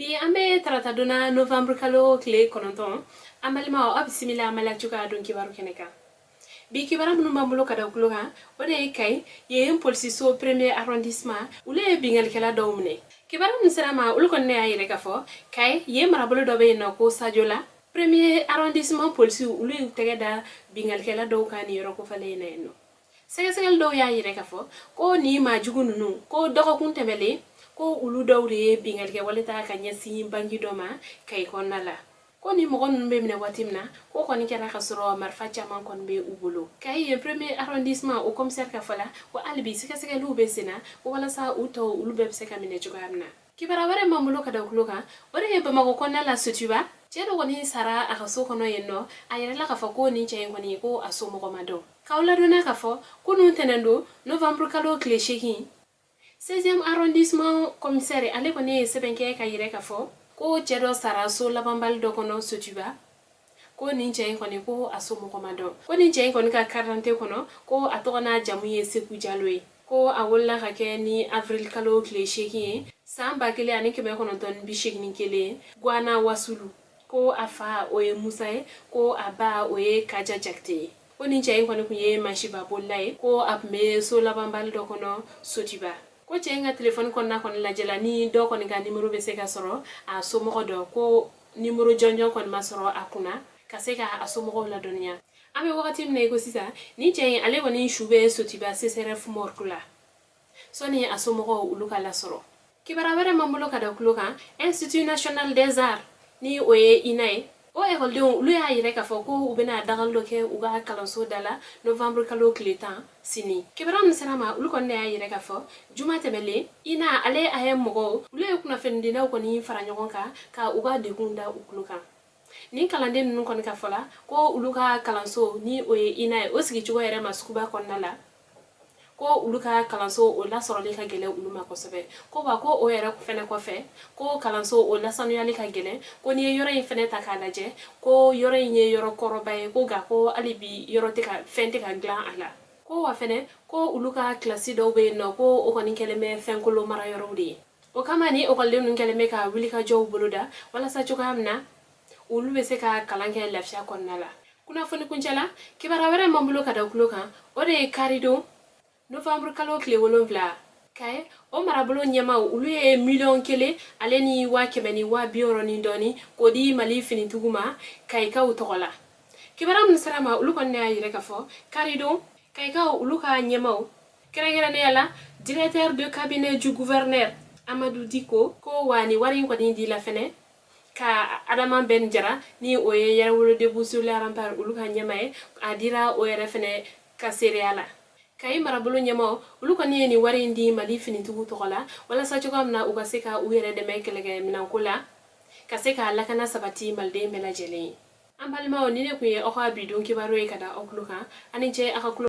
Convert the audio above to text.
Bi an bɛ tarata don na, novembre kalo tile 9. An balimaw, aw bisimila Mali Actu ka don kibaru kɛnɛ kan. Bi kibaru minnu b'an bolo ka da tulo kan, o de ye Kayi yen polisiso premier arrondissement, olu ye bingalikɛla dɔw minɛ. Kibaru min sera ma, olu kɔni ne y'a yɛrɛ k'a fɔ Kayi yen marabolo dɔ bɛ yen nɔ ko Sajola, premier arrondissement polisiw, olu y'u tɛgɛ da bingalikɛla dɔw kan nin yɔrɔ kofɔlen in na yen nɔ. Sɛgɛsɛgɛli dɔw y'a yɛrɛ k'a fɔ ko nin maa jugu ninnu, ko dɔgɔkun tɛmɛlen, ko olu dɔw de ye bingalikɛ wale ta ka ɲɛsin banki dɔ ma Kayi kɔnɔna la. Ko ni mɔgɔ ninnu bɛ minɛ waati min na, ko kɔni kɛra ka sɔrɔ marifa caman kɔni bɛ u bolo. Kayi yen premier arrondissement, o commissaire ka fɔ la, ko hali bi sɛgɛsɛgɛliw bɛ sen na, ko walasa u tɔw, olu bɛɛ bɛ se ka minɛ cogoya min na. Kibaruya wɛrɛ m'an bolo ka da tulo kan, o de ye Bamakɔ kɔnɔna la, Sotuba, cɛ dɔ kɔni sara a ka so kɔnɔ yen nɔ. A yɛrɛla k'a fɔ ko nin cɛ in kɔni, ko a somɔgɔ ma dɔn. K'aw ladɔnniya k'a fɔ kunun tɛnɛn don, novembre kalo tile 8, 16e arrondissement commissaire, ale kɔni ye sɛbɛn kɛ ka yɛrɛ k'a fɔ ko cɛ dɔ sara so labanbali dɔ kɔnɔ Sotuba, ko nin cɛ in kɔni, ko a somɔgɔ ma dɔn. Ko nin cɛ in kɔni ka carte d'identité kɔnɔ, ko a tɔgɔ n'a jamu ye Seku Jalo ye, ko a wolola ka kɛ ni avril kalo tile 8 ye, san 1981, Guana Wasulu. Ko a fa, o ye Musa ye, ko a ba, o ye Kaja Jakite ye. Ko nin cɛ in kɔni tun ye masiba bolila ye, ko a tun bɛ so labanbali dɔ kɔnɔ Sotuba. Ko cɛ in ka telefɔni kɔnɔna kɔni lajɛla ni dɔ kɔni ka nimoro bɛ se ka sɔrɔ a somɔgɔ dɔ, ko nimoro jɔnjɔn kɔni ma sɔrɔ a kunna ka se ka a somɔgɔw ladɔnniya. An bɛ wagati min na i ko sisan, nin cɛ in, ale kɔni su bɛ Sotuba CSRéf morgue la sɔni a somɔgɔw olu ka lasɔrɔ. Kibaruya wɛrɛ m'an bolo ka da tulo kan, Institut national des arts, ni o ye INA ye, o ekɔlidenw, olu y'a yɛrɛ k'a fɔ ko u bɛna dagali dɔ kɛ u ka kalanso da la novembre kalo tile 10, sini. Kibaruya min sera ma, olu kɔni de y'a yɛrɛ k'a fɔ juma tɛmɛlen, INA ale a ye mɔgɔw, olu ye kunnafonidilaw kɔni fara ɲɔgɔn kan ka u ka degun da u tulo kan. Nin kalanden ninnu kɔni ka fɔ la, ko olu ka kalanso, ni o ye INA ye, o sigicogo yɛrɛ ma suguba kɔnɔna la, ko olu ka kalanso o lasɔrɔli ka gɛlɛn olu ma kosɛbɛ. Ko wa, ko o yɛrɛ fɛnɛ kɔfɛ, ko kalanso o lasanuyali ka gɛlɛn. Ko n'i ye yɔrɔ in fɛnɛ ta k'a lajɛ, ko yɔrɔ in ye yɔrɔ kɔrɔba ye, ko nka ko hali bi yɔrɔ tɛ ka fɛn tɛ ka dilan a la. Ko wa fɛnɛ, ko olu ka kilasi dɔw bɛ yen nɔ, ko o kɔni kɛlen bɛ fɛnkolo mara yɔrɔw de ye. O kama ni ekɔliden ninnu kɛlen bɛ ka wulikajɔw boloda walasa cogoya min na olu bɛ se ka kalan kɛ lafiya kɔnɔna la. Kunnafoni kuncɛ la, kibaruya wɛrɛ m'an bolo ka da tulo kan, o de ye karidon, novembre kalo tile 7, Kaye o marabolo ɲɛmaw, olu ye miliyɔn 1 ale ni 100 ni 60 ni dɔɔni k'o di Mali finitigiw ma Kayikaw tɔgɔ la. Kibaruya min sera ma, olu kɔni y'a yɛrɛ k'a fɔ karidon, Kayikaw olu ka ɲɛmaw, kɛrɛnkɛrɛnnenya la directeur de cabinet du gouverneur Amadou Diko, ko wa ni wari in kɔni di la fɛnɛ ka Adama Ben Jara, ni o ye Yɛrɛwolo Debout sur les Remparts olu ka ɲɛma ye, a dira o yɛrɛ fɛnɛ ka seereya la. Kayi marabolo ɲɛmaw, olu kɔni ye nin wari in di Mali finitigiw tɔgɔ la walasa cogoya min na u ka se ka u yɛrɛ dɛmɛ kɛlɛkɛminɛnko la, ka se ka lakana sabati maliden bɛɛ lajɛlen ye. An balimaw, ni ne tun ye aw ka bi don kibaru ye ka da aw tulo kan. Ani cɛ, aw ka tulo.